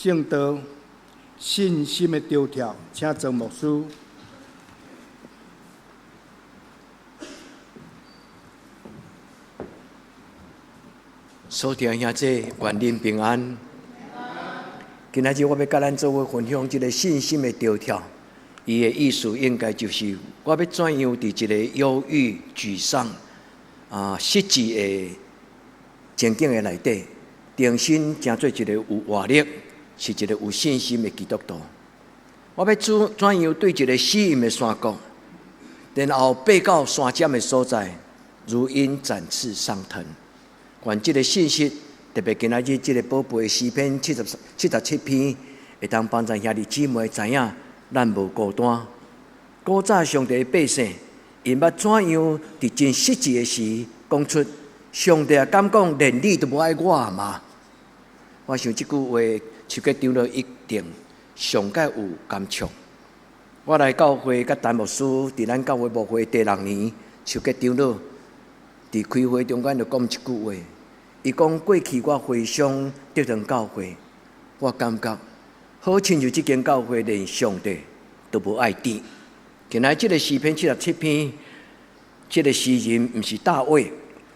證道信心的著跳，請曾牧師。所聽兄弟，願恁平安。今仔日我欲佮咱做伙分享這个信心的著跳，伊的意思應該就是我欲怎樣佇一个憂鬱、沮喪、失志的情景的內底，重新成做一个有活力、是一个有信心的基督徒。我欲怎樣對一个死蔭的山谷，然後爬到山尖的所在，如鷹展翅上騰。願這个信息，特別今仔日這个寶貝詩篇77篇，會當幫助兄弟姊妹知影，咱無孤單。古早上帝的百姓，𪜶捌怎樣佇真失志的時，講出上帝啊，敢講連你都無愛我嗎？我想這句話，手腳長老一定上蓋有感觸。我來教會，佮陳牧師佇咱教會牧會第六年，手腳長老佇開會中間就講一句話。伊講過去我回想德堂教會，我感覺好親像這間教會連上帝都無愛佇。今仔這个詩篇77篇，這个詩人毋是大衛。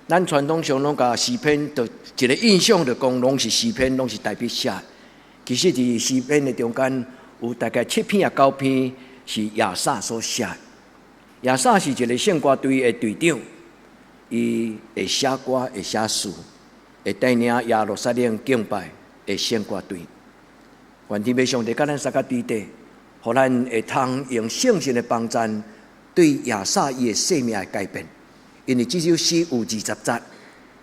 咱傳統上攏共詩篇，就一个印象就講攏是詩篇，攏是大衛寫。其實佇詩篇的中間，有大概七篇啊九篇是亞薩所寫。亞薩是一个聖歌隊的隊長，伊會寫歌，會寫詞，會帶領耶路撒冷敬拜的聖歌隊。願天父上帝佮咱相佮對底，予咱會通用聖神的幫贊，對亞薩伊的生命的改變。因為這首詩有20節，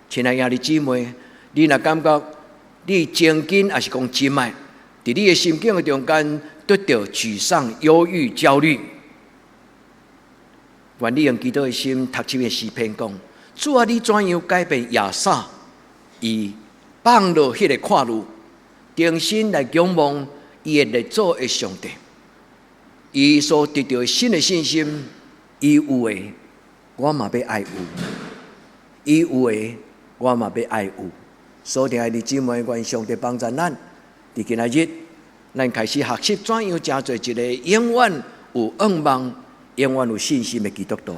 親愛兄弟姊妹，你若感覺你情境抑是講這擺，佇你的心境的中間得著沮喪、憂鬱、焦慮，願你用祈禱的心讀這篇詩篇，講：主啊，你怎樣改變亞薩？伊放落彼个看路，重新來仰望伊的列祖的上帝，伊所得著新的信心，伊有的。我嘛欲愛有，伊有的，我嘛欲愛有。所以，兄弟姊妹，願上帝幫助咱。佇今仔日，咱開始學習怎樣成做一個永遠有盼望、永遠有信心的基督徒。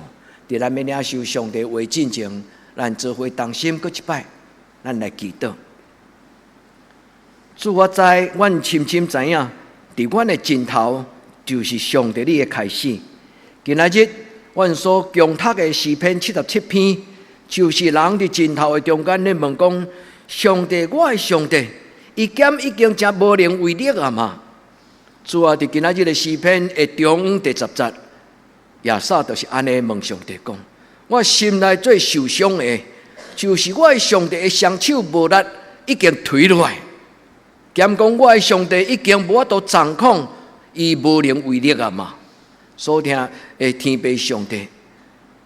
佇咱欲領受上帝話進前，咱做伙同心閣一擺，咱來祈禱。主，我知，阮深深知影，佇阮的盡頭，就是上帝你的開始。今仔日，阮所恭讀的詩篇七十七篇，就是人佇盡頭的中間咧問講：上帝，我的上帝，伊敢已經誠無能為力啊嗎？主啊，佇今仔日的詩篇的中第10節，亞薩就是按呢問上帝講：我心內最受傷的，就是我的上帝的雙手無力，已經頹落來，兼講我的上帝已經無法度掌控，伊無能為力啊嗎？所聽的天父上帝，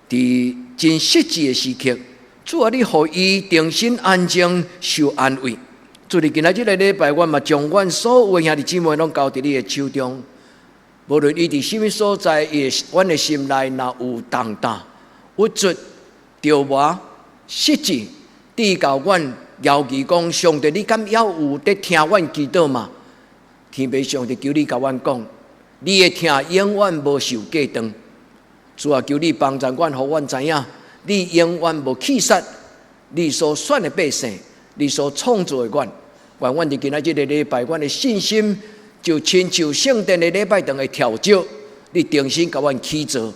佇真失志的時刻，主啊，你予伊重新安靜受安慰。主，佇今仔這个禮拜，阮嘛將阮所有的兄弟姊妹攏交佇你的手中。無論伊佇啥物所在，伊的阮的心內若有重擔、鬱卒、著魔、失志，至到阮猶豫講，上帝，你敢猶有佇聽阮祈禱嗎？天父上帝，求你共阮講。你的疼永遠無受隔斷，主啊，求你幫助阮，予阮知影，你永遠無棄殺你所選的百姓，你所創造的阮。願阮佇今仔這个禮拜，阮的信心就親像聖殿的禮拜堂的柱石，你重新共阮起造，予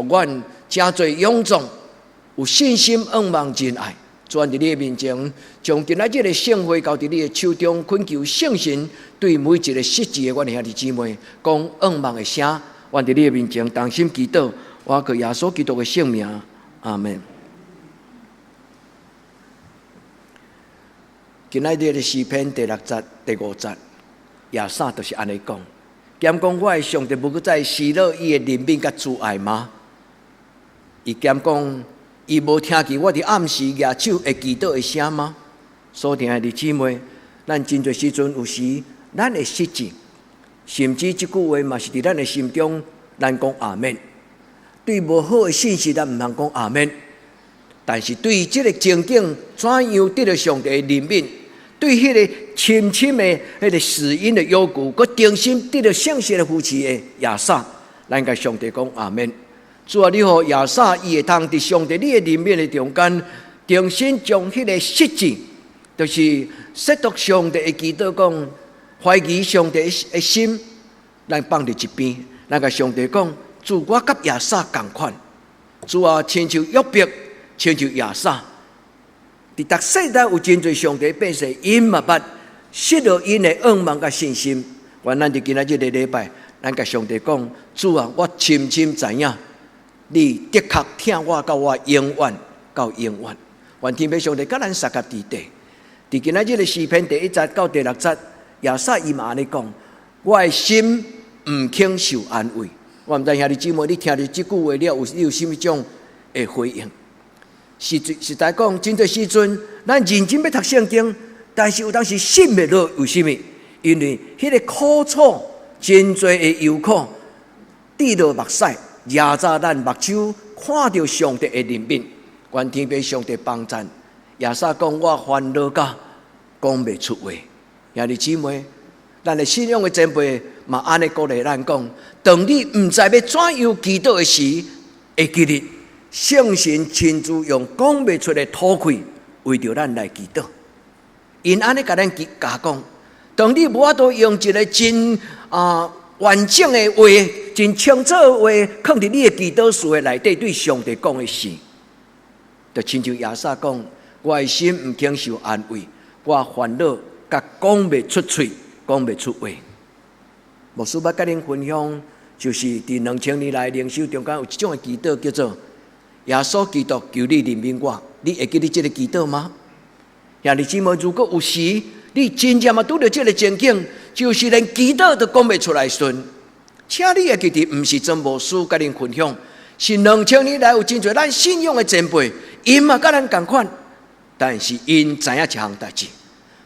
阮誠濟勇壯，有信心、仰望、仁愛。主佇你的面前，將今仔日的聖會交佇你的手中，懇求聖神對每一个失志的阮兄弟姊妹講仰望的聲。阮佇你的面前同心祈禱，我靠耶穌基督的聖名，阿們。今仔日的詩篇第六節、第五節，亞薩就是按呢講，兼講我的上帝無閣再施予伊的憐憫佮慈愛嗎？伊兼講。伊無聽見我佇暗時舉手會祈禱的聲嗎？所聽的弟姊妹，咱真濟時陣有時，咱會失志，甚至這句話嘛是佇咱的心中，咱講阿們。對無好的信息，咱毋通講阿們。但是對這个情景，怎樣得著上帝的憐憫？對彼个深深的彼个死蔭的幽谷，閣重新得著聖神的扶持的亞薩，咱共上帝講阿們。主啊，你予亞薩伊會通佇上帝你的憐憫的中間，重新將彼个失志，就是褻瀆上帝的祈禱講，懷疑上帝的心，咱放佇一邊，咱共上帝講，主，我佮亞薩仝款，主啊，親像約伯，親像亞薩，佇逐世代有真濟上帝百姓，𪜶嘛捌失落𪜶的仰望佮信心。願咱佇今仔這个禮拜，咱共上帝講，主啊，我深深知影，你的確疼我到我永遠到永遠。願天父上帝佮咱相佮佇底。佇今仔這个詩篇第一節到第六節，亞薩伊嘛按呢講，我的心毋肯受安慰。我毋知兄弟姊妹，你聽著這句話了，你有啥物種的回應？實在講，真濟時陣，咱認真欲讀聖經，但是有當時信袂落，為啥物？因為彼个苦楚，真濟的憂苦，滴落目屎，壓榨咱目睭，看著上帝的憐憫，願天父上帝幫贊。亞薩講，我煩惱甲講袂出話。兄弟姊妹，咱的信仰的前輩嘛按呢鼓勵咱講：當你毋知欲怎樣祈禱的時，會記得聖神親自用講袂出的吐氣，為著咱來祈禱。𪜶按呢共咱教講，當你無法度用一个真完整的話、真清楚的話，囥佇你的祈禱詞的內底，對上帝講的時，就親像亞薩講：我的心毋肯受安慰，我煩惱甲講袂出喙，講袂出話。牧師欲佮恁分享，就是佇2000年來靈修中間有一種的祈禱，叫做耶穌基督求你憐憫我。你會記得這个祈禱嗎？兄弟姊妹，如果有時你真正嘛拄著這个情景，就是連祈禱都講袂出來時陣，請你會記得，毋是曾牧師佮恁分享，是兩千年來有真濟咱信仰的前輩，𪜶嘛佮咱仝款，但是𪜶知影一項代誌，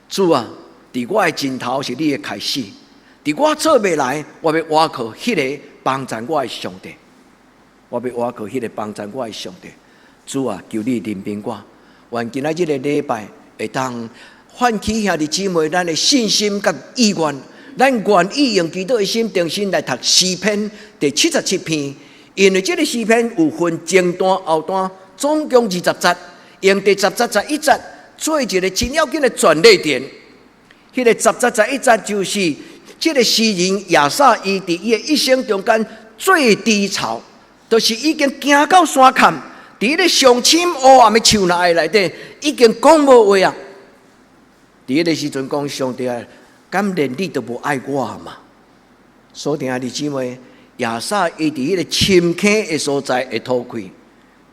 主啊，佇我的盡頭是你的開始，佇我做袂來，我欲倚靠彼个幫贊我的上帝，我欲倚靠彼個幫贊我的上帝。主啊，求你憐憫我，願今仔這个禮拜會當喚起兄弟姊妹咱的信心佮意願，咱願意用祈禱的心，重新來讀詩篇第七十七篇，因為這个詩篇有分前段後段，總共20節，用第10節11節做一个真要緊的轉捩點。彼个十節十一節就是這个詩人亞薩伊佇伊的一生中間最低潮，就是已經行到山坎，佇彼个上深烏暗的樹林內底，已經講無話啊！佇彼个時陣講上帝啊，敢連你都無愛我嘛？所以兄弟姊妹，亞薩伊佇彼个深坑的所在會吐氣，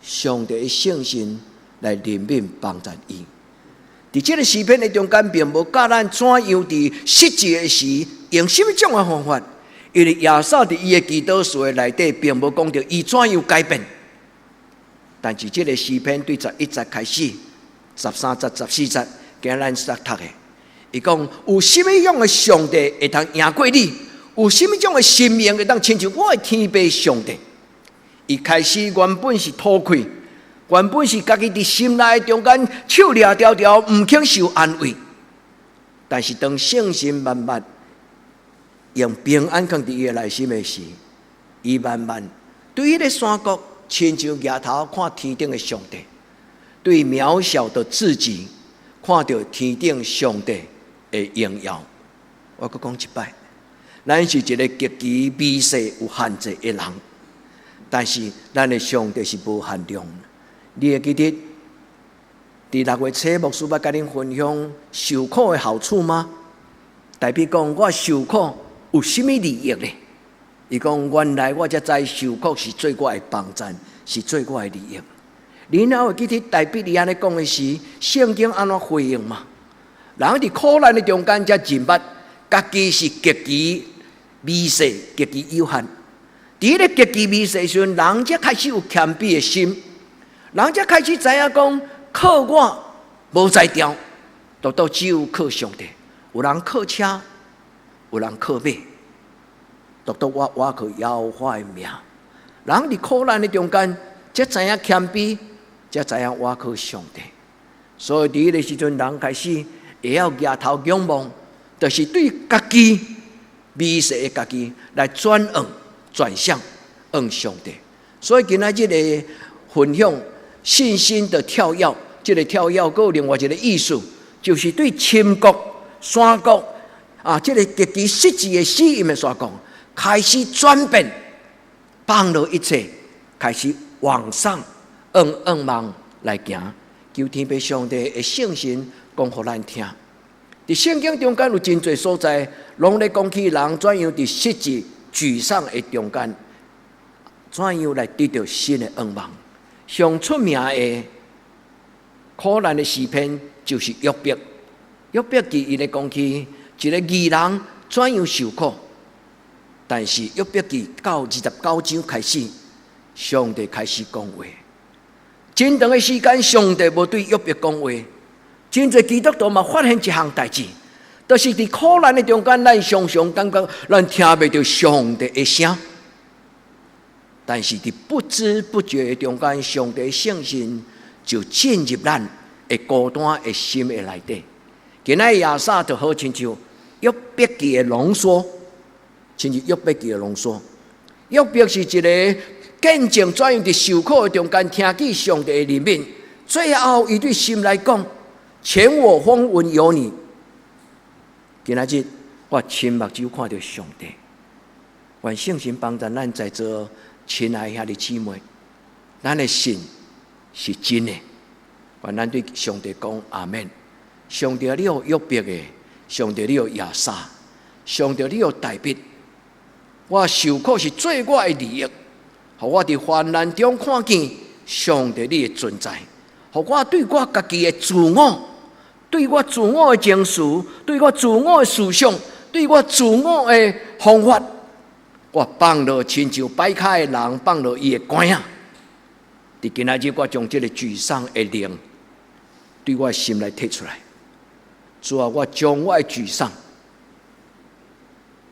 上帝的聖神來憐憫幫助伊。佇這个詩篇的中間，並無教咱怎樣佇失志的時，用啥物種的方法。因為亞薩佇伊的祈禱詞的內底，並無講著伊怎樣改變。但是這个詩篇對11節開始，13節、14節，今仔咱所讀的，伊講有啥物樣的上帝會通贏過你？有啥物種的神明會當親像我的天父上帝？伊開始原本是吐氣，原本是家己佇心內中間手掠牢牢，毋肯受安慰。但是當聖神慢慢用平安囥佇伊的內心的時，伊慢慢對彼个山谷，親像舉頭看天頂的上帝，對渺小的自己看著天頂上帝的榮耀。我閣講一擺，咱是一个極其微細有限制的人，但是咱的上帝是無限量。你會記得佇6月初牧師捌共恁分享受苦的好處嗎？代表講我受苦有啥物利益呢？伊講原來我才知受苦是做我的幫贊，是做我的利益。你若會記得大衛伊按呢講的時，聖經按怎回應嗎？人佇苦難的中間才認捌家己是極其微細、極其有限。佇彼个極其微細時陣，人才開始有謙卑的心，人才開始知影講靠我無才調，獨獨只有靠上帝。有人靠車，有人靠馬，獨獨我倚靠耶和華的名。人佇苦難的中間，才知影謙卑，才知影倚靠上帝。所以佇彼个時陣，人開始會曉舉頭仰望，就是對家己微細的家己來轉向、轉向向上帝。所以今仔日的分享信心的跳躍，這个跳躍閣有另外一个意思，就是對深谷、山谷啊，這个極其實際的死蔭的山谷，開始轉變，放落一切，開始往上，向向望來行。求天父上帝的聖神講予咱聽。佇聖經中間有真濟所在，攏咧講起人怎樣佇失志沮喪的中間，怎樣來得著新的向望。上出名的苦難的詩篇就是約伯。約伯記伊咧講起一个義人怎樣受苦，但是約伯記到29章開始，上帝開始講話。真長的時間，上帝無對約伯講話。真濟基督徒嘛發現一項代誌，就是佇苦難的中間，咱常常感覺咱聽袂著上帝的聲。但是佇不知不覺的中間，上帝聖神就進入咱的孤單的心的內底。今仔亞薩就好親像約伯記的濃縮，親像約伯記的濃縮。約伯是一个見證怎樣佇受苦的中間聽見上帝的憐憫，最後伊對心內講：前我風聞有你。今仔日我親目睭看著上帝，願聖神幫助咱在座親愛兄弟姊妹，咱的信是真的。願咱對上帝講阿們。上帝你予約伯的，上帝你予亞薩，上帝你予大衛，我受苦是做我的利益，予我佇患難中看見上帝你的存在，予我對我家己的自我，對我自我的情緒，對我自我的思想，對我自我的方法，我放落親像擺跤的人放落伊的桿仔。佇今仔日，我將這个沮喪的靈對我的心內提出來。主啊，我將我的沮喪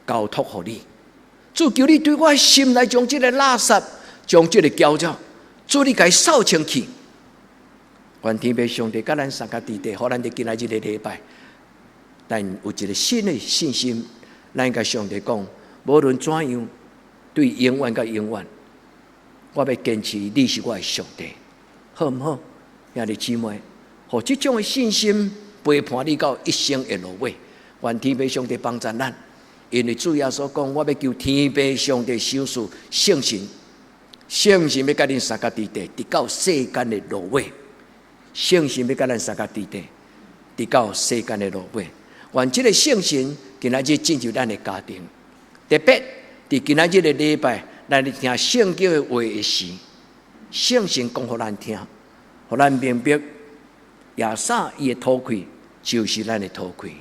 交託予你。主，求你對我的心內將這个垃圾，將這个攪擾，主你共伊掃清去。願天父上帝佮咱相佮佇底，予咱佇今仔日个禮拜，咱有一个新的信心，咱共上帝講，無論怎樣，對永遠佮永遠，我欲堅持你是我的上帝，好毋好？兄弟姊妹，予這種的信心陪伴你到一生的落尾。願天父上帝幫助咱，因為主耶穌講，我欲求天父上帝賞賜聖神，聖神欲佮恁相佮佇底，直到世間的落尾。聖神欲佮咱相佮佇底，直到世間的落尾。願這个聖神今仔日進入咱的家庭，特別佇今仔日的禮拜，咱咧聽聖經的話的時，聖神講予咱聽，予咱明白亞薩伊的討氣就是咱的討氣。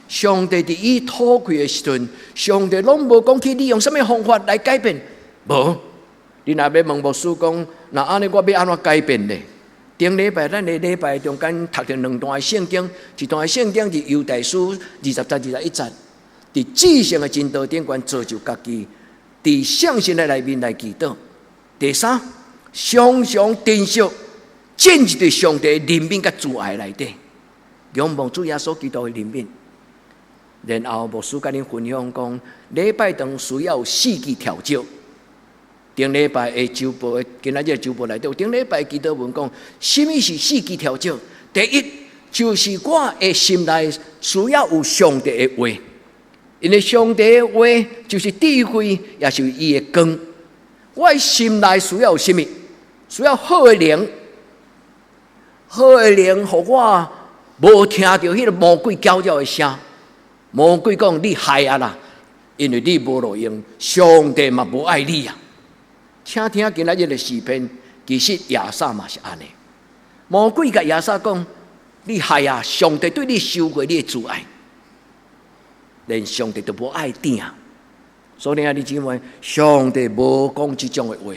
上帝佇伊討氣的時陣，上帝攏無講去利用啥物方法來改變，無。你若欲問牧師講，若按呢我欲按怎改變呢？頂禮拜咱的禮拜中間讀著兩段聖經，一段聖經是猶大書20節21節，佇至聖的真道頂懸造就家己，佇聖神的內面來祈禱。第三，常常珍惜進入佇上帝憐憫佮慈愛內底，仰望主耶穌基督的憐憫。然後牧師佮恁分享講，禮拜堂需要有四支調酒。頂禮拜的週報，今仔日週報內底，頂禮拜祈禱文講，啥物是四支調酒？第一，就是我的心內需要有上帝的話，因為上帝的話就是智慧，也是伊的光。我的心內需要有啥物？需要好的靈，好的靈，予我無聽著彼个魔鬼攪擾的聲。魔鬼講你害啊啦，因為你無路用，上帝嘛無愛你啊。請聽今仔日的詩篇，其實亞薩嘛是按呢。魔鬼共亞薩講：你害啊！上帝對你收回你的慈愛，連上帝都無愛疼。所以兄弟姊妹，上帝無講這種的話，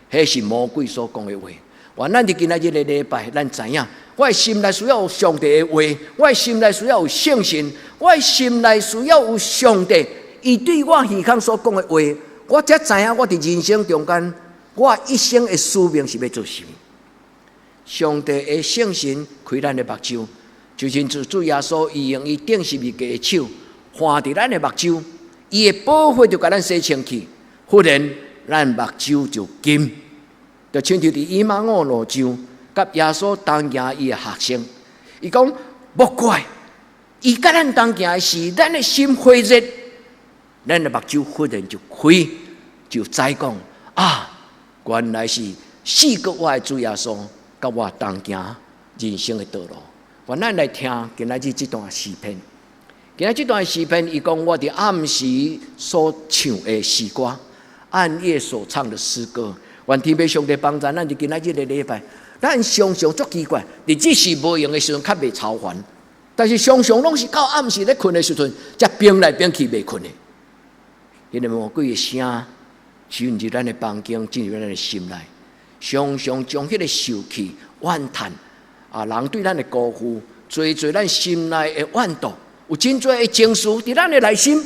彼是魔鬼所講的話。願咱佇今仔日的禮拜，咱知影，我的心內需要有上帝的話，我的心內需要有聖神，我的心內需要有上帝，伊對我耳孔所講的話。我才知影，我佇人生中間，我一生的使命是欲做啥物。上帝的聖神開咱的目睭，就親像主耶穌伊用伊釘十字架的手，橫佇咱的目睭，伊的寶血就共咱洗清氣，忽然咱目睭就金，就親像佇以馬忤路上，佮耶穌同行伊的學生，伊講莫怪，伊佮咱同行的時，咱的心火熱，咱的目睭忽然就開，就知講啊，原來是四個我的主耶穌佮我同行人生的道路。願咱來聽今仔日這段詩篇。今仔這段詩篇，伊講我佇暗時所唱的詩歌，暗夜所唱的詩歌。願天父上帝幫助咱，佇今仔日的禮拜，咱常常足奇怪，日子是無閒的時陣較袂操煩，但是常常攏是到暗時咧睏的時陣，才變來變去袂睏的。彼个魔鬼的聲進入咱的房間，進入咱的心內，常常將彼个受氣、怨嘆啊，人對咱的辜負，濟濟咱心內的怨毒，有真濟的情緒佇咱的內心，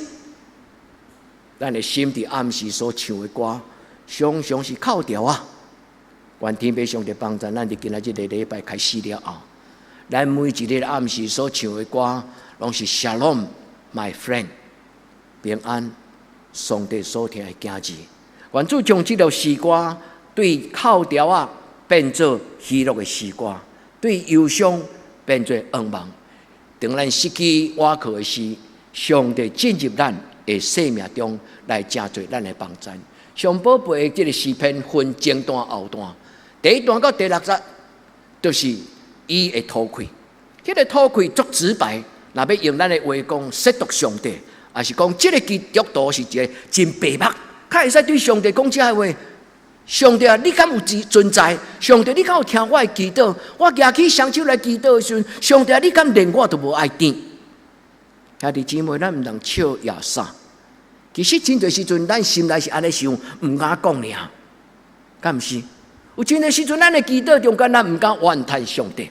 咱的心佇暗時所唱的歌，常常是哭調啊！願天父上帝幫助咱，佇今仔這个禮拜開始了後，咱每一日暗時所唱的歌，攏是 Shalom, my friend，平安，上帝所疼的囝兒。願主將這條詩歌對哭調啊變做喜樂的詩歌，對憂傷變做向望。當咱失去倚靠的時，上帝進入咱的生命中來成做咱的幫贊。上寶貝的這个詩篇分前段後段，第一段到第六節，就是伊的吐氣。彼个吐氣足直白，若欲用咱的話講，褻瀆上帝，抑是講這个基督徒是一个真白目，較會使對上帝講這个話。上帝啊，你敢有存在？上帝，你敢有聽我的祈禱？我舉起雙手來祈禱的時陣，上帝啊，你敢連我都無愛聽？兄弟姊妹，咱毋通笑亞薩。其實真濟時陣，咱心內是按呢想，毋敢講爾，敢毋是？有真濟時陣，咱的祈禱中間，咱毋敢怨嘆上帝。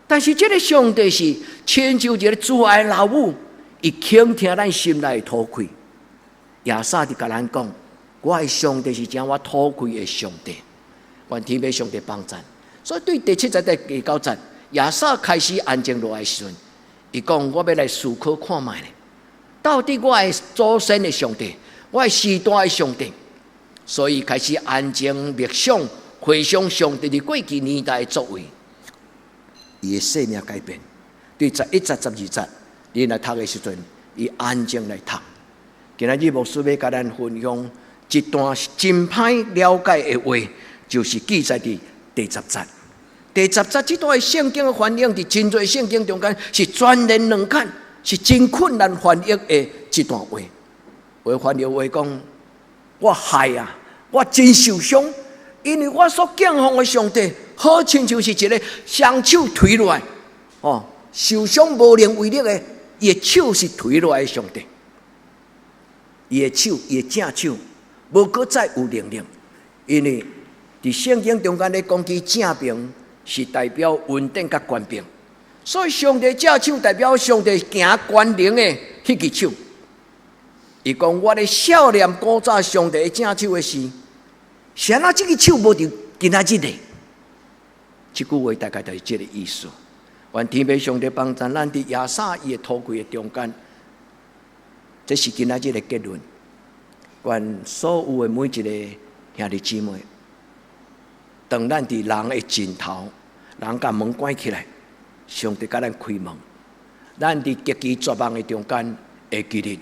但是這个上帝是親像一个慈愛老母，伊傾聽咱心內的吐氣。亞薩佇共咱講，我的上帝是聽我吐氣的上帝，願天父上帝幫贊。所以對第七節到第九節，亞薩開始安靜落來時陣，伊講我欲來思考看覓咧，到底我的祖先的上帝，我的時代的上帝，所以開始安靜默想，回想上帝佇過去年代的作為，伊的生命改變。對11節、12節，你來讀的時陣，伊安靜來讀。今仔日牧師欲共咱分享一段真歹了解的話，就是記載佇第十節。第十節這段聖經的翻譯，佇真濟聖經中間是全然兩款，是真困難翻譯的這段話。有翻譯話講：我害啊，我真受傷，因為我所敬奉的上帝，好親像是一个雙手垂落來，哦，受傷無能為力的，伊的手是垂落來的上帝。伊的手，伊的正手，無閣再有能力，因為佇聖經中間咧講起正爿是代表恩典佮權柄，所以上帝正手代表上帝行權能的彼支手。伊講我咧數念古早上帝的正手的時，是按怎這支手無佇今仔日咧？這句話大概就是這个意思。願天父上帝幫助咱佇亞薩伊的吐氣的中間，這是今仔日的結論。願所有的每一个兄弟姊妹，當咱佇人的盡頭，人共門關起來，上帝共咱開門。咱佇極其絕望的中間，會記得，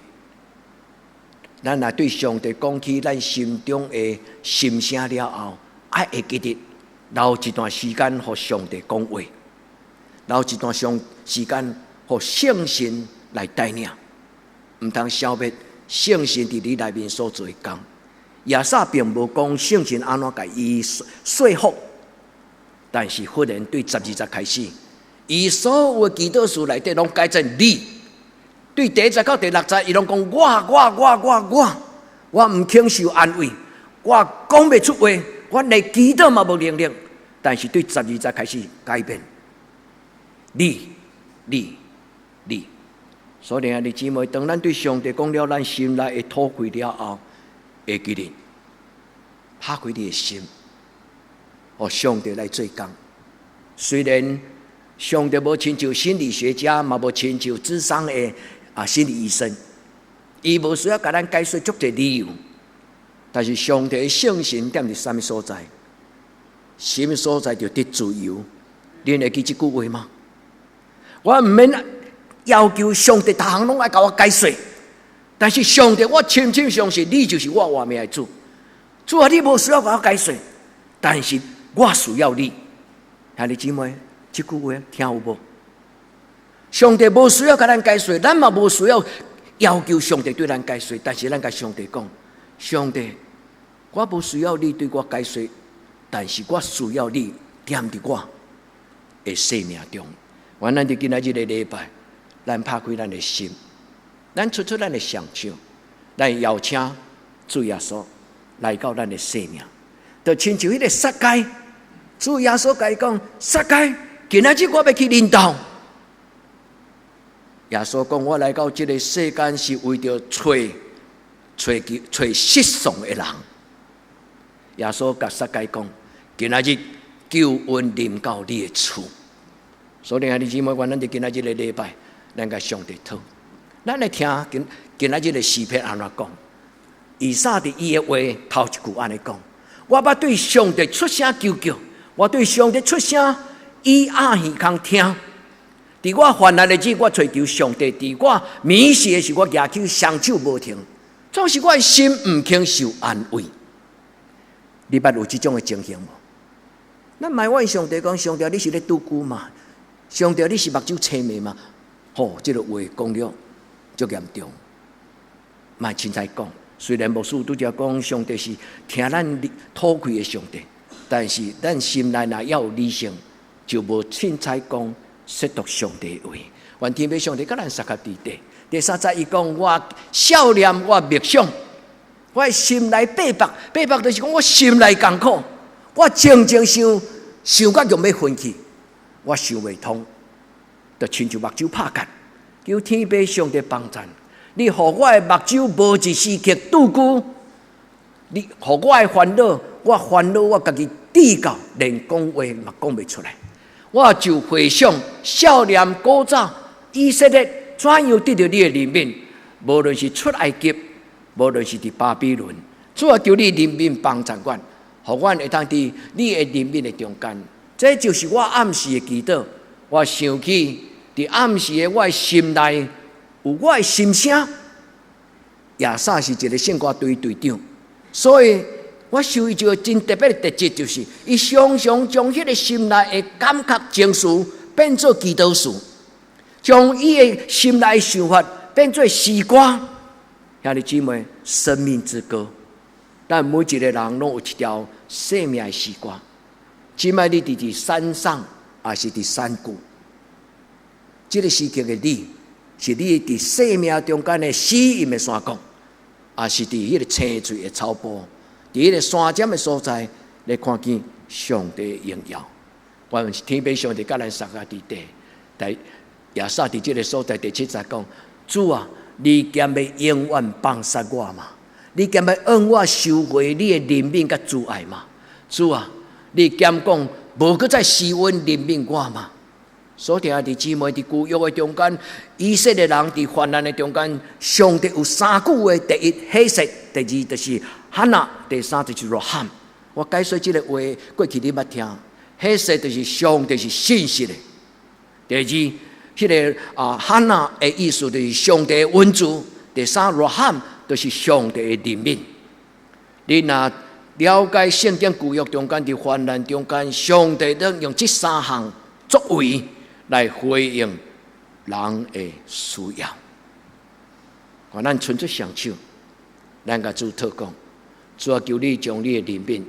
咱若對上帝講起咱心中的心聲了後，愛會記得留一段時間予上帝講話，留一段上時間予聖神來帶領，毋通消滅聖神佇你內面所做的工。亞薩並無講聖神按怎共伊說服，但是忽然對12節開始，伊所有的祈禱詞內底攏改成你。對第一節到第六節，伊攏講我我我我我，我毋肯受安慰，我講袂出話，我連祈禱嘛無能力。但是對12節開始改變，你你你。所以兄弟姊妹，當咱對上帝講了咱心內的吐氣了後，會記得拍開你的心，予上帝來做工。雖然上帝無親像心理學家，嘛無親像諮商的啊心理醫生，伊無需要共咱解說足濟理由。但是上帝的聖神踮佇啥物所在？啥物所在就得自由。恁會記這句話嗎？我毋免要求上帝逐項攏愛共我解說，但是上帝，我深深相信你就是我活命的主。主啊，你無需要共我解說，但是我需要你。兄弟姊妹，這句話聽有無？上帝無需要共咱解說，咱嘛無需要要求上帝對咱解說，但是咱共上帝講：上帝，我無需要你對我解說，但是我需要你踮佇我的生命中。願咱佇今仔日的禮拜，咱拍開咱的心，咱伸出咱的雙手，來邀請主耶穌來到咱的生命，就親像彼個撒該，主耶穌共伊講：撒該，今仔日我欲去恁兜。耶穌講：我來到這個世間是為著揣揣揣失喪的人。耶穌共撒該講：今仔日救恩臨到你的厝。所以兄弟姊妹，願咱佇今仔日的禮拜，咱共上帝討，咱來聽今今仔日的詩篇按怎講？以撒佇伊的話頭一句按呢講：我捌對上帝出聲求叫，我對上帝出聲，伊掩耳孔聽。佇我患難的日，我揣求上帝；佇我迷失的時，我舉起雙手無停。總是我的心毋肯受安慰。你捌有這種的情形無？咱埋怨上帝講：上帝，你是咧拄久嗎？上帝，你是目睭青盲嗎？吼，這個話講了足嚴重。莫凊彩講，雖然牧師拄才講上帝是聽咱討氣的上帝，但是咱心內若猶有理性，就無凊彩講褻瀆上帝的話。願天父上帝佮咱相佮佇底。第三節伊講：我少年，我默想，我的心內百縛，百縛就是講我心內艱苦，我靜靜想，想到欲昏去，我想袂通，就親像目睭拍結，求天父上帝幫贊，你予我的目睭無一時刻拄久，你予我的煩惱，我煩惱我家己智到連講話嘛講袂出來，我就回想少年古早以色列怎樣得著你的憐憫，無論是出埃及，無論是佇巴比倫，主啊，求你憐憫幫贊阮，予阮會當佇你的憐憫的中間。這就是我暗時的祈禱。我想起佇暗時的我的心內有我的心聲。亞薩是一個聖歌隊隊長，所以我受伊一個真特別的特質，就是伊常常將彼個心內的感覺情緒變做祈禱詞，將伊的心內的想法變做詩歌。兄弟姊妹，生命之歌，咱每一個人攏有一條生命的詩歌。這擺你佇佇山上，抑是佇山谷？這個時刻的你，是你佇生命中間的死蔭的山谷，抑是佇彼個青翠的草坡，佇彼個山尖的所在，來看見上帝的榮耀。願天父上帝佮咱相佮佇底，但亞薩佇這個所在第七節講：主啊，你敢欲永遠放殺我嗎？你敢欲向我收回你的憐憫佮慈愛嗎？主啊，你敢講無閣再施恩憐憫我嗎？所以兄弟姊妹佇舊約的中間，以色列人佇患難的中間，上帝有三句話：第一，喜雪；第二，就是哈拿；第三，就是羅罕。我解說這個話，過去你捌聽。喜雪就是上帝是信實的。第二，彼個啊哈拿的意思就是上帝的恩慈。第三，羅罕就是上帝的憐憫。你若了解聖經舊約中間佇患難中間，上帝攏用這三項作為來回應人的需要。願咱伸出雙手，咱共主禱告，主啊，求你將你的憐憫，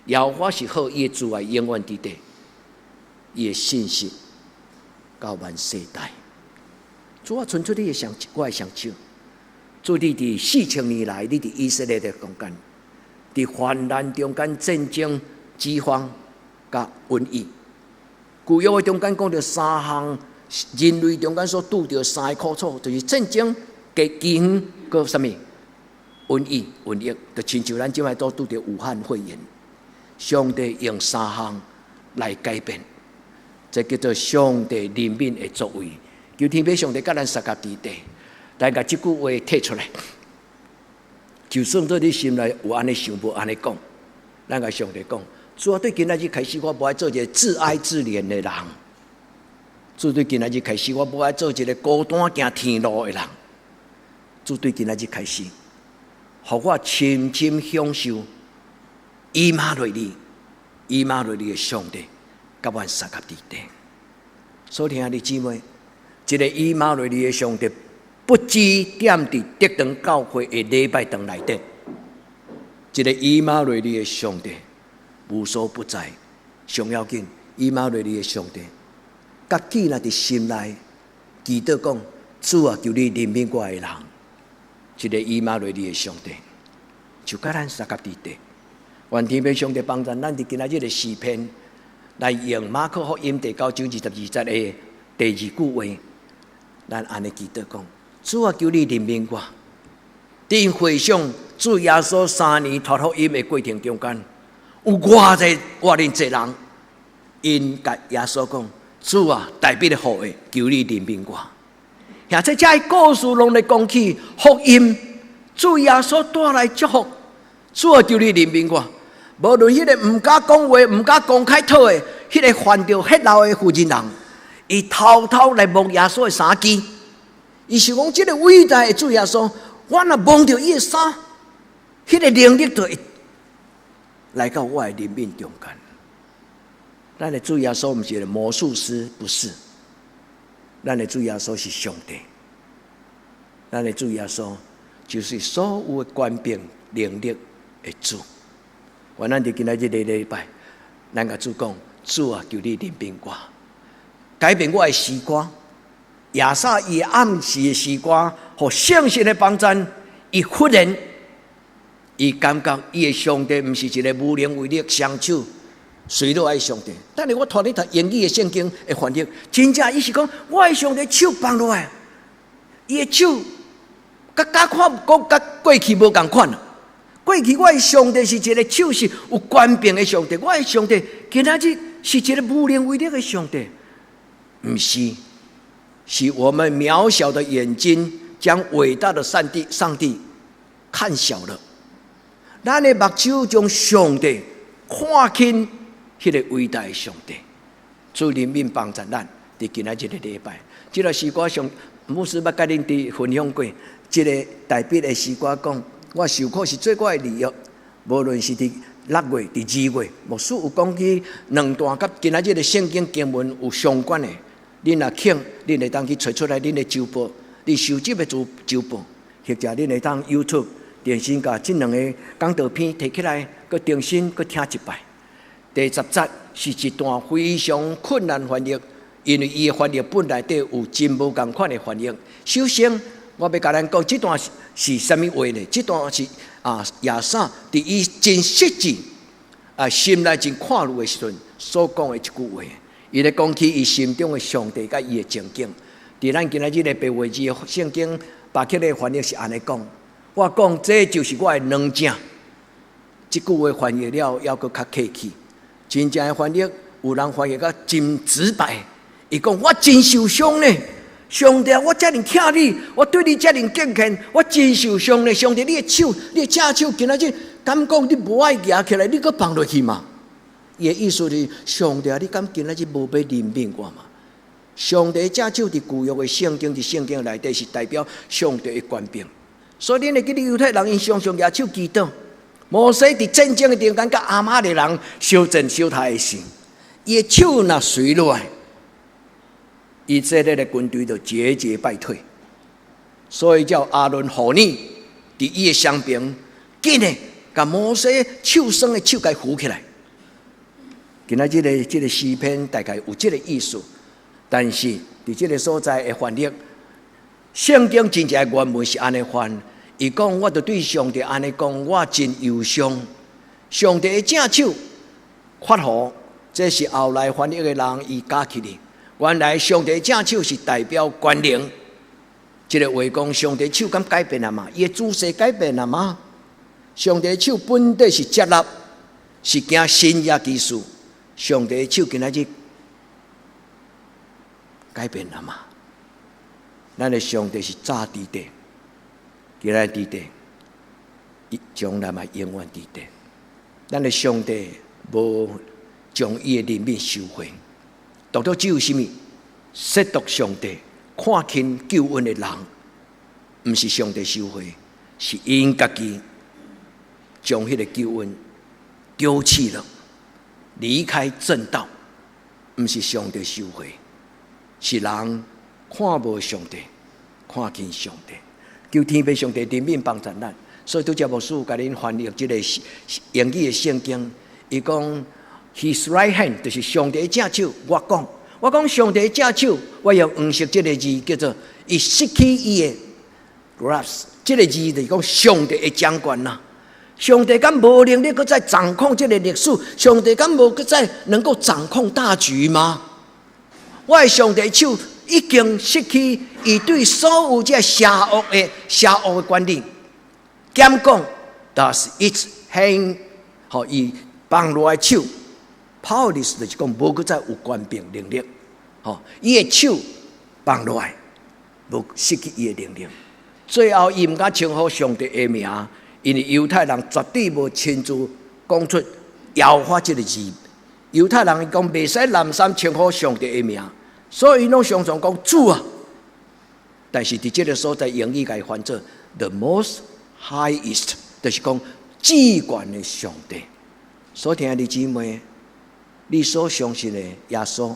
耶和華是好，伊的慈愛永遠佇底，伊的信實到萬世代。主啊，伸出你的雙我的雙手，主你佇4000年來，你佇以色列的中間，佇患難中間戰爭、饑荒、佮瘟疫。舊約的中間講著三項人類中間所拄著三个苦楚，就是戰爭、饑荒、閣啥物瘟疫、瘟疫，就親像咱這擺都拄著武漢肺炎。上帝用三項來改變，這叫做上帝憐憫的作為。求天父上帝佮咱相佮佇底，來共這句話提出來。就算做你心內有按呢想，無按呢講，咱共上帝講：主啊，對今仔日開始，我無愛做一個自哀自憐的人。主對今仔日開始，我無愛做一個孤單行天路的人。主對今仔日開始，予我深深享受以馬內利、以馬內利的上帝，佮阮相佮佇底。所以兄弟姊妹，這個以馬內利的上帝，不止踮佇德堂教會的禮拜堂內底，這個以馬內利的上帝無所不在。上要緊，以馬內利的上帝，家己若佇心內祈禱講：主啊，求你憐憫我的人。這個以馬內利的上帝，就佮咱相佮佇底。願天父上帝幫助咱佇今仔日的詩篇，來用馬可福音第九章22節的第二句話，咱按呢祈禱講：主啊，求你憐憫我。𪜶回想主耶穌3年傳福音的過程中間，有偌濟偌爾濟人，𪜶共耶穌講：主啊，大衛的後裔，求你憐憫我。而且這个故事攏咧講起福音，主耶穌帶來祝福，主啊，求你憐憫我。無論彼个毋敢講話、毋敢公開討的，彼个犯著血漏的婦人人，伊偷偷來摸耶穌的衫枝，伊想講這个偉大的主耶穌，我若摸著伊的衫，彼个能力就會來到我的靈命中間。咱的主耶穌毋是個魔術師，不是。咱的主耶穌是上帝。咱的主耶穌就是所有的權柄能力的主。願咱佇今仔日這個禮拜，咱共主講：主啊，求你憐憫我，改變我的詩歌。亞薩伊暗時的詩歌，予聖神的幫贊，伊忽然，伊感覺伊的上帝毋是一個無能為力、雙手垂落來的上帝。等下我帶你讀英語的聖經的翻譯，真正伊是講我的上帝手放落來，伊的手，佮佮看講佮過去無仝款。過去我的上帝是一個手是有權柄的上帝，我的上帝今仔日是一個無能為力的上帝，毋是，是我們渺小的眼睛將偉大的上帝上帝看小了。咱的目睭將上帝看輕，彼個偉大的上帝，主憐憫幫助咱，佇今仔日這個禮拜，這个詩歌上牧師捌佮恁佇分享過，這个大衛的詩歌講，我受苦是做我的利益，無論是佇6月、佇2月，牧師有講起兩段佮今仔日的聖經經文有相關的，恁若肯，恁會當去揣出來恁的週報，恁收集的週週報，或者恁會當 YouTube 重新共這兩個講道片提起來，閣重新閣聽一擺。第10節是一段非常困難翻譯，因為伊的翻譯本內底有真無仝款的翻譯。首先，我欲共咱講這段是啥物話呢？這段是啊，亞薩佇伊真實際啊，心內真看慮的時陣所講的一句話。伊咧講起伊心中的上帝佮伊的情景。佇咱今仔日的白話字聖經，巴克的翻譯是按呢講。我講這就是我的軟正。這句話翻譯了，猶閣較客氣。真正的翻譯，有人翻譯甲真直白。伊講我真受傷呢，上帝，我遮爾疼你，我對你遮爾敬虔，我真受傷呢。上帝，你的手，你的正手，今仔日敢講你無愛舉起來，你閣放落去嗎？伊的意思是，上帝，你敢今仔日無欲憐憫我嗎？上帝正手佇舊約的聖經，佇聖經內底是代表上帝的權柄。所以，恁會記得猶太人𪜶常常舉手祈禱。摩西佇戰爭的中間，佮亞瑪力人相戰相殺的時，伊的手若垂落來，以色列的軍隊就節節敗退。所以叫亞倫戶珥佇伊的雙爿，緊的共摩西手酸的手共扶起來。今仔這个這个詩篇大概有這个意思，但是佇這个所在的翻譯，聖經真正原文是按呢翻。伊講，我就對上帝按呢講，我真憂傷。上帝的正手括弧，這是後來翻譯的人伊加起的。原來上帝正手是代表權能。這个話講，上帝手敢改變了嗎？伊的姿勢改變了嗎？上帝手本底是接納，是行神蹟奇事。上帝手今仔日改變了嗎？咱的上帝是早佇地，今仔佇地，伊將來嘛永遠佇地。咱的上帝無將伊的憐憫收回，獨獨只有啥物？褻瀆上帝、看輕救恩的人，毋是上帝收回，是𪜶家己將彼個救恩丟棄了，離開正道，毋是上帝收回，是人看無上帝，看輕上帝，求天父上帝憐憫幫助咱。所以拄才牧師共恁翻譯這個英語的聖經，伊講 His right hand 就是上帝正手。我講上帝正手，我用黃色這個字叫做伊失去伊的 grasp，這個字就是講上帝的掌權啦。上帝敢無能力閣再掌控這個歷史？上帝敢無閣再能夠掌控大局嗎？我的上帝手已經失去伊對所有這邪惡的權力。減講，does its hand，予伊放落來手，powerless 就是講無閣再有權柄能力，吼，伊的手放落來，無失去伊的能力。最後，伊毋敢稱呼上帝的名，因為猶太人絕對無親自講出耶和華這個字。猶太人伊講袂使濫三稱呼上帝的名，所以攏常常講主啊。但是佇這個所在，英語共伊翻做 the most highest，就是講至懸的上帝。所聽的姊妹，你所相信的耶穌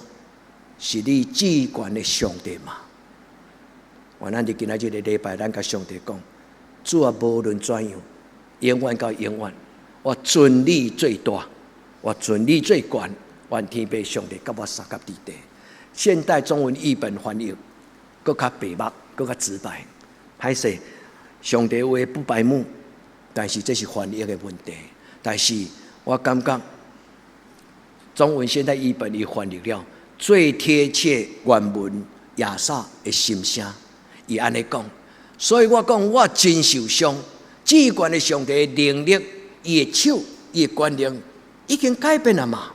是你至懸的上帝嗎？願咱佇今仔這個禮拜，咱共上帝講：主啊，無論怎樣，永遠到永遠，我尊你最大，我尊你最懸，願天父上帝佮我相佮佇地。現代中文譯本翻譯，閣較白目，閣較直白。歹勢，上帝話不白目，但是這是翻譯的問題。但是我感覺中文現代譯本伊翻譯了最貼切原文亞薩的心聲，伊按呢講，所以我講我真受傷。至懸的上帝的能力，伊的手，伊的權能已經改變了嘛？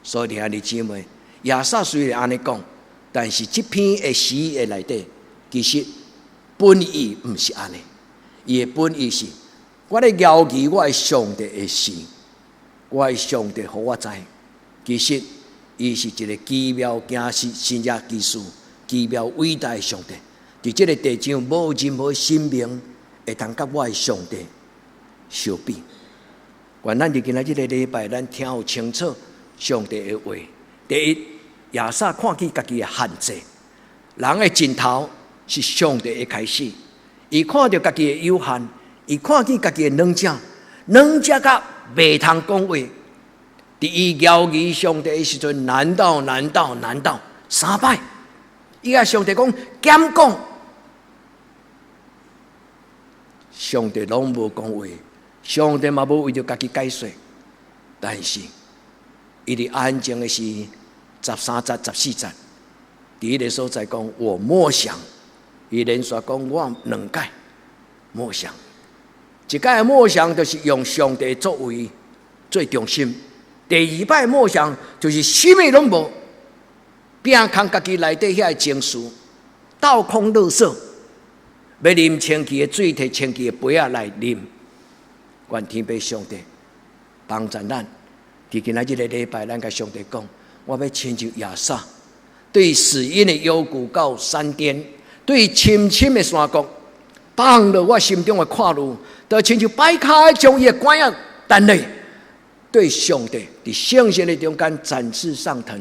所以兄弟姊妹，亞薩雖然按呢講，但是這篇的詩的內底，其實本意毋是按呢，伊的本意是，我咧搖記我的上帝的事，我的上帝予我知，其實伊是一個奇妙驚世神蹟奇事、奇妙偉大的上帝。佇這個地上，無任何神明會通佮我的上帝相比。願咱佇今仔這個禮拜，咱聽有清楚上帝的話。第一，亞薩看見家己的限制，人的盡頭是上帝的開始。伊看著家己的有限，伊看見家己的軟弱，軟弱甲袂通講話。佇伊搖疑上帝的時陣，難道難道難道三擺？伊共上帝講減講，上帝攏無講話，上帝嘛無為著家己解說，但是伊佇安靜的時13節、14節，佇彼个所在講，我默想，伊連續講我兩擺默想，一擺默想就是用上帝作為最中心。第二擺默想就是啥物攏無，摒空家己內底遐个情緒，倒空垃圾，欲啉清氣的水，提清氣的杯仔來啉。願天父上帝幫助咱，佇今仔這個禮拜，咱共上帝講，我欲親像亞薩，對死蔭的幽谷到山巔，對深深的山谷，放落我心中的看慮，就親像擺跤將伊的拐仔擲落。對上帝佇聖聖的中間展翅上騰，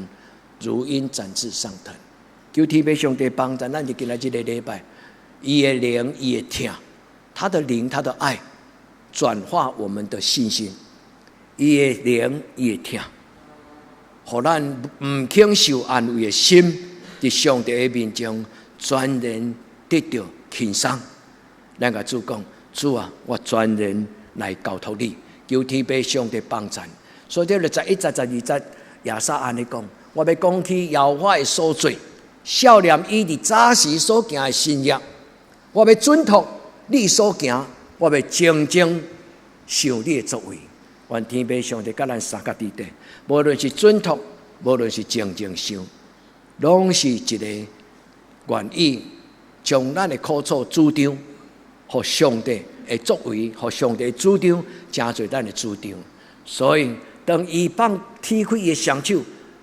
如鷹展翅上騰。求天父上帝幫助咱，佇今仔這個禮拜，伊的靈，伊的疼，他的靈，他的愛，轉化我們的信心。伊的靈，伊的疼，予咱毋肯受安慰的心，佇上帝的面前全然得著輕鬆。咱共主講，主啊，我全然來交託你。求天父上帝幫助。所以這個11節、12節，亞薩按呢講，我欲講起耶和華的所做，數念伊佇早時所行的神蹟，我欲囑託你所行，我欲靜靜想你的作為。願天父上帝佮咱相佮佇地，無論是囑託，無論是靜靜想，攏是一个願意將咱的苦楚主張，予上帝的作為，予上帝主張，成做咱的主張。所以，當伊放踢開伊的雙手，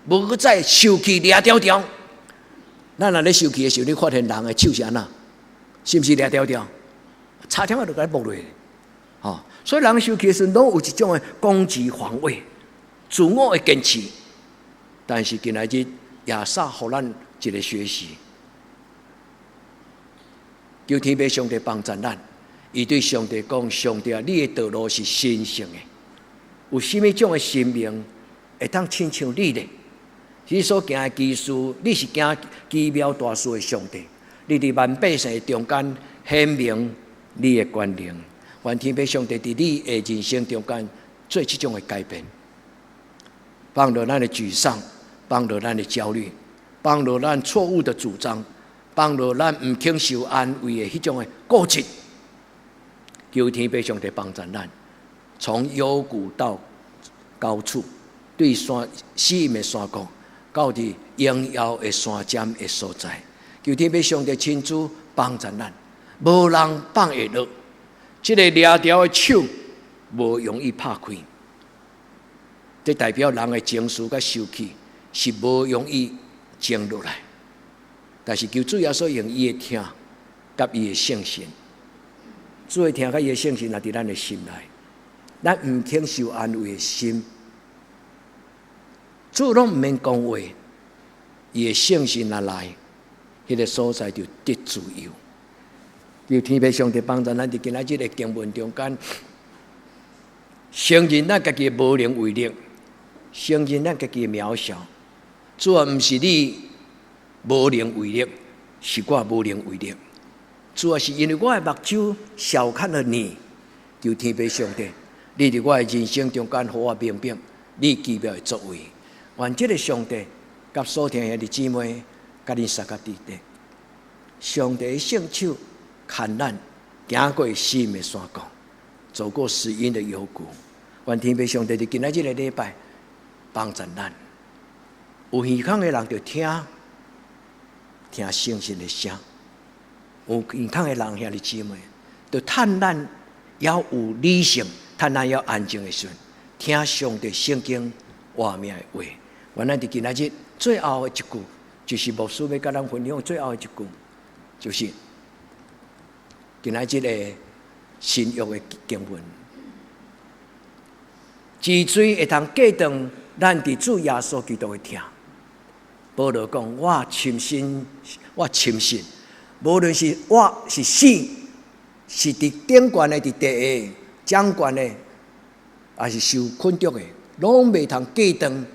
無閣再受氣掠牢牢。咱若咧受氣的時候，你發現人的手是按怎？是毋是掠牢牢？差點仔就共你剝落。吼，所以人受氣的時陣，攏有一種的攻擊防衛、自我的堅持。但是今仔日亞薩予咱一個學習，求天父上帝幫助咱。伊對上帝講：上帝啊，你的道路是神聖的，有啥物種的神明會當親像你呢？你所行的奇事，你是行奇妙大事的上帝。你佇萬百姓中間顯明你的權能，願天父上帝佇你的人生中間做這種的改變，放落咱的沮喪，放落咱的焦慮，放落咱錯誤的主張，放落咱毋肯受安慰的彼種的固執。求天父上帝幫助咱，從幽谷到高處，對山死蔭的山谷，到佇榮耀的山尖的所在。求天父上帝親自幫助咱，無人放會落。這个掠牢的手無容易拍開，這代表人的情緒佮受氣是無容易靜落來。但是求主耶穌用伊的疼佮伊的聖神，主的疼佮伊的聖神若佇咱的心內，咱毋肯受安慰的心，主攏毋免講話，伊的聖神若來，彼个所在就得自由。求天父上帝幫助咱佇今仔日的經文中間，承認咱家己的無能為力，承認咱家己的渺小。主啊，毋是你無能為力，是我無能為力。主啊，是因為我的目睭小看了你。求天父上帝，你佇我的人生中間，予我明白你奇妙的作為。願這个上帝佮所聽的兄弟姊妹，佮恁三個弟弟，上帝的聖手牽咱行過死蔭的山谷，走過死蔭的幽谷。願天父上帝佇今仔這个禮拜幫助咱。有耳孔的人就聽，聽聖神的聲；有耳孔的人兄弟姊妹，就趁咱猶有理性，趁咱猶安靜的時陣，聽上帝聖經活命的話。願咱佇今仔日最後的一句，就是牧師欲佮咱分享最後的一句，就是今仔日的新約的經文。治罪會通隔斷咱佇主耶穌基督的疼。保羅講：我深信，我深信，無論是活是死，是佇頂懸的，佇地下掌權的，抑是受困束的，攏袂通隔斷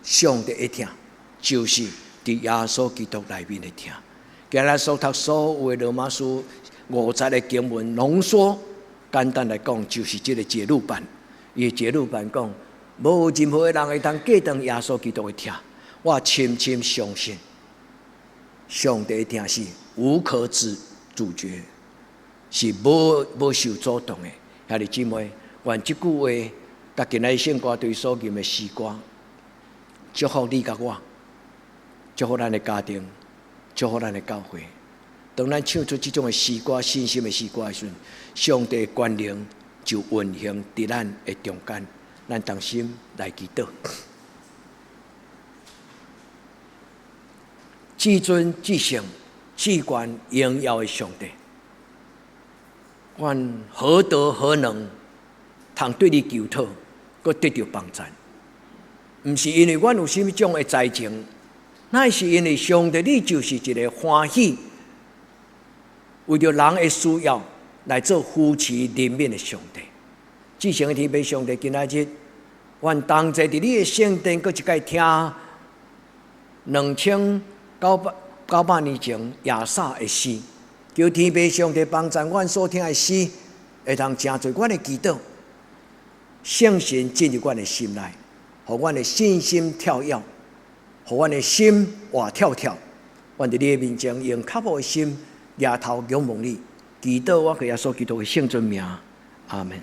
上帝的疼，就是佇耶穌基督內面的疼。今日所讀所有的羅馬書五節的經文濃縮，簡單來講，就是這个節錄版。伊節錄版講，無任何的人會通隔斷耶穌基督的疼。我深深相信，上帝的疼是無可阻絕，是無受阻擋的。兄弟姊妹，願這句話，佮今仔日聖歌隊所吟的詩歌，祝福你佮我，祝福咱的家庭，祝福咱的教會。當咱唱出這種的詩歌、信心的詩歌的時陣，上帝的權能就運行佇咱的中間。咱同心來祈禱。至尊至聖至懸榮耀的上帝，阮何德何能，通對你求討，閣得著幫贊？毋是因為阮有啥物種的才情，乃是因為上帝你就是一个歡喜，為著人的需要來做扶持憐憫的上帝。至聖的天父上帝，今仔日，阮同齊佇你的聖殿，閣一擺聽2900年前亞薩的詩，求天父上帝幫助阮所聽的詩，會通成做阮的祈禱，聖神進入阮的心內，予阮的信心跳躍，予阮的心活跳跳。阮佇你的面前用較無的心，舉頭仰望你，祈禱我靠耶穌基督的聖尊名，阿門。